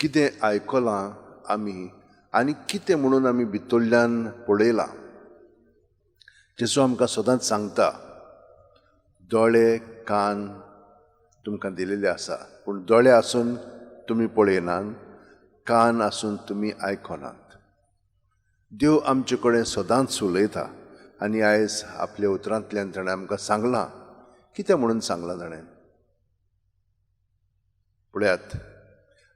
कितें आयकलां आमी आनी कितें म्हणून आमी भितरल्यान पळयलां. जेजू आमकां सदांच सांगता, दोळे कान तुमकां दिलेले आसा, पूण दोळे आसून तुमी पळयनात, कान आसून तुमी आयकनात. देव आमचे कडेन सदांच उलयता आनी आयज आपल्या उतरांतल्यान ताणें आमकां सांगलां. कितें म्हणून सांगलां ताणें? पळयात,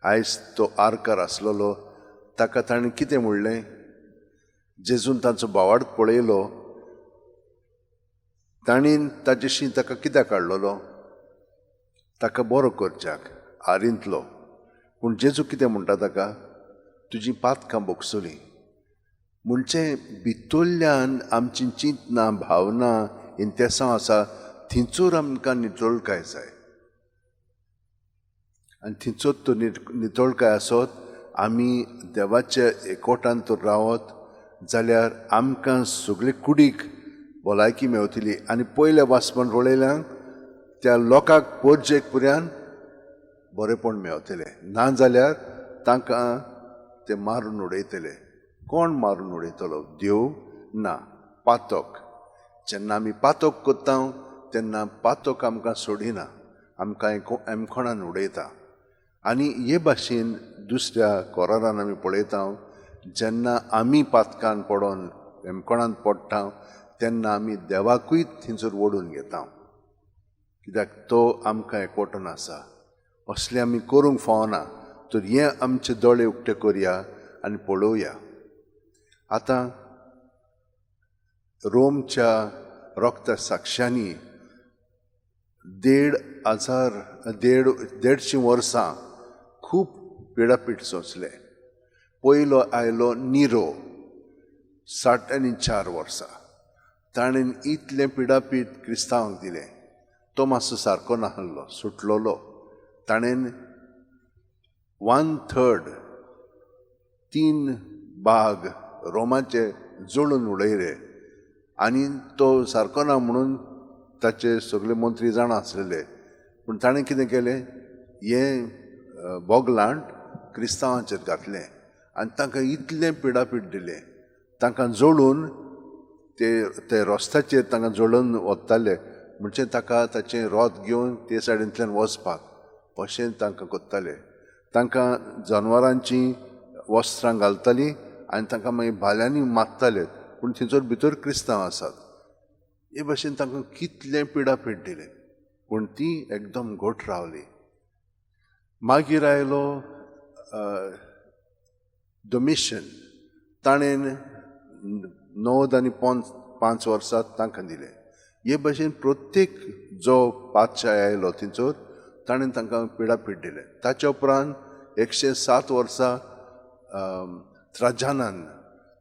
आयज तो आरकार आसलेलो ताका ताणें कितें म्हणलें? जेजून तांचो भावार्थ पळयलो, ताणें ताजेशी ताका कित्याक काडलेलो? ताका बरो करच्याक आरींतलो. पूण जेजू कितें म्हणटा ताका? तुजी पातकां भोगसली. म्हणजे भितरल्यान आमची चिंतना, भावना, इंतेसांव आसा थंयचोर आमकां नितळकाय जाय. आनी थंयचोच तो नितळकाय आसत आमी देवाच्या एकवटान तर रावत जाल्यार आमकां सगळे कुडीक भलायकी मेवतली. आनी पयल्या वाचपान पळयल्यान त्या लोकांक पोरजेक पुऱ्यान बरेंपण मेवतलें, ना जाल्यार तांकां ते मारून उडयतले. कोण मारून उडयतलो? देव ना, पातक. जेन्ना आमी पातक करता तेन्ना पातक आमकां सोडिना, आमकां एमखणान उडयता. आनी हे भाशेन दुसऱ्या कोरारान आमी पळयता, जेन्ना आमी पातकान पडोन एमकोणान पडटा तेन्ना आमी देवाकूय थंयसर ओडून घेता, कित्याक तो आमकां एकवटून आसा. असलें आमी करूंक फावना. तर हें आमचे दोळे उक्ते करया आनी पळोवया. आतां रोमच्या रोगता साक्षांनी 150 वर्सां खूब पिडापीड सोंसले. पयलो आयलो निरो, 64 वर्सां. ताणें इतलें पिडापीड क्रिस्तांवांक दिलें. तो मातसो सारको नासलो, सुटलोलो. ताणें 1/3 3 भाग रोमाचे जळून उडयले. आनी तो सारको ना म्हणून ताचे सगळे मंत्री जाणा आसलेले. पूण ताणें कितें केलें? हें बोगलांट क्रिस्तांवांचेर घातलें आनी तांकां इतलें पिडापीड दिलें. तांकां जळून ते रस्त्याचेर तांकां जळून वताले, म्हणजे ताका ताचें रोत घेवन ते सायडींतल्यान वचपाक अशें तांकां करताले. तांकां जनवरांचीं वस्त्रां घालतालीं आनी तांकां मागीर भाल्यांनी मारताले. पूण थंयसर भितर क्रिस्तांव आसात. हे भाशेन तांकां कितलें पिडापीड दिलें, पूण ती एकदम घट रावली. मागीर आयलो डोमिशन. ताणें 95 वर्सां तांकां दिलें. हे भाशेन प्रत्येक जो पातशाय आयलो थंयसर ताणें तांकां पिडापीड दिलें. ताच्या उपरांत 107 वर्सां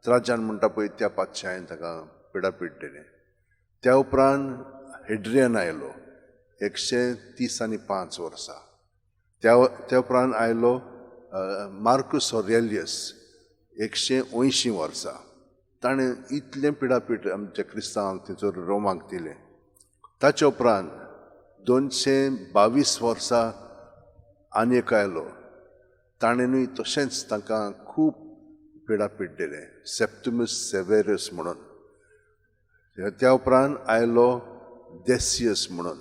त्राजान म्हणटा पळय त्या पातशायेन ताका पिडापीड दिलें. त्या उपरांत हेड्रियन आयलो 135 वर्सां. त्या उपरांत आयलो मार्कस ऑरेलियस 180 वर्सां. ताणें इतलें पिडापीड आमच्या क्रिस्तांवांक थंयसर रोमाक दिलें. ताच्या उपरांत 222 वर्सां आनी एक आयलो, ताणेंनूय तशेंच तांकां खूब पिडापीड दिलें, सेप्टिमस सेवेरस म्हणून. त्या उपरांत आयलो डेसियस म्हणून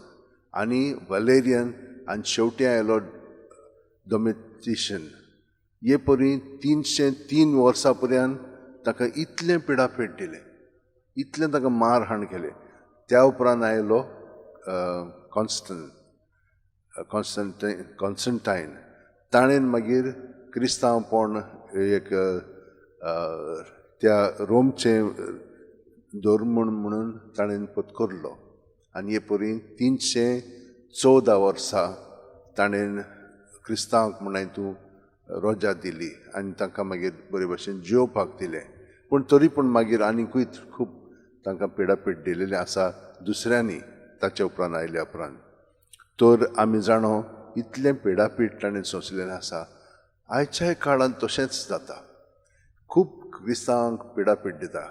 आनी वलेरियन आनी शेवटी आयलो डोमिटिशन. हे परी 303 वर्सां पर्यंत ताका इतलें पिडापीड दिलें, इतलें ताका मारहाण केलें. त्या उपरांत आयलो कॉन्स्टंटायन. ताणें मागीर क्रिस्तांवपण एक त्या रोमचें धर्म म्हणून ताणें पत्करलो. आनी हे परी 314 वर्सां ताणें क्रिस्तांवांक म्हण तूं रोजा दिली आनी तांकां मागीर बरे भशेन जियोवपाक दिलें. पूण तरी पूण मागीर आनिकूय खूब तांकां पिडापीड दिलेलें आसा दुसऱ्यांनी ताच्या उपरांत आयल्या उपरांत. तर आमी जाणो इतलें पिडापीड ताणें सोंसलेलें आसा. आयच्याय काळांत तशेंच जाता, खूब क्रिस्तांवांक पिडापीड दिता,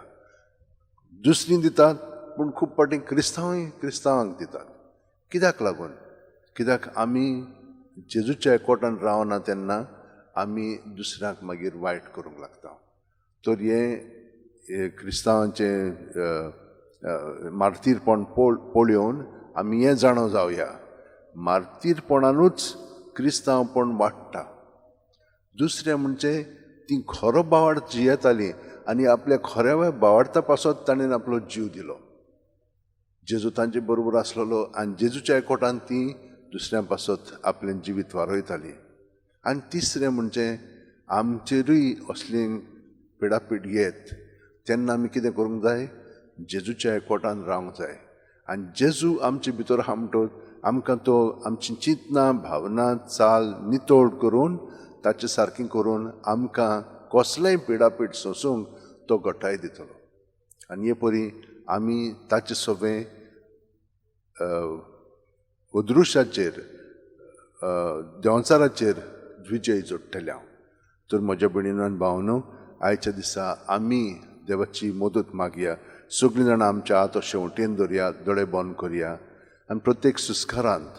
दुसरीं दितात, पूण खूब फावटी क्रिस्तांवूय क्रिस्तांवांक दितात. कित्याक लागून? कित्याक आमी जेजूच्या एकवटान रावना तेन्ना आमी दुसऱ्यांक मागीर वायट करूंक लागता. तर हें क्रिस्तांवांचें मार्तीरपण पळोवन आमी हें जाणो जावया, मार्तीरपणानूच क्रिस्तांवपण वाडटा. दुसरें म्हणजे ती खरो बावार्थ जियेतालीं आनी आपल्या खऱ्या बावार्था पासत ताणें आपलो जीव दिलो. जेजू तांचे बरोबर आसलेलो आनी जेजूच्या एकवटान ती दुसऱ्या पासत आपलें जिवीत वारयताली. आनी तिसरें म्हणजे आमचेरूय असली पिडापीड येत तेन्ना आमी कितें करूंक जाय, जेजूच्या एकवटान रावंक जाय. आनी जेजू आमचे भितर आहा म्हणटकच आमकां तो आमची चिंतनां भावना चाल नितळ करून ताचे सारकी करून आमकां कसलेंय पिडापीड सोंसूंक तो गटाय दितलो. आनी हे परी आमी ताचे सगळें अदृश्याचेर देंवचाराचेर विजय जोडटले हांव. तर म्हज्या भयणीनो आनी भावनो, आयच्या दिसा आमी देवाची मदत मागया. सगळीं जाणां आमच्या हात शेंवटेन दवरया, दोळे बंद करया आनी प्रत्येक सुस्कारांत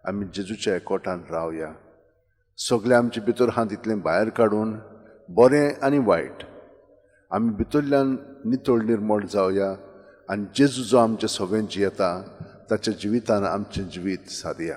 आमी जेजूच्या एकवटान रावया. सगळें आमचे भितर आहा तितलें भायर काडून बरें आनी वायट आमी भितरल्यान नितळ निर्मळ जावया आनी जेजू जो आमच्या सगळें जियेता ताच्या जिवितान आमचें जिवीत सादया.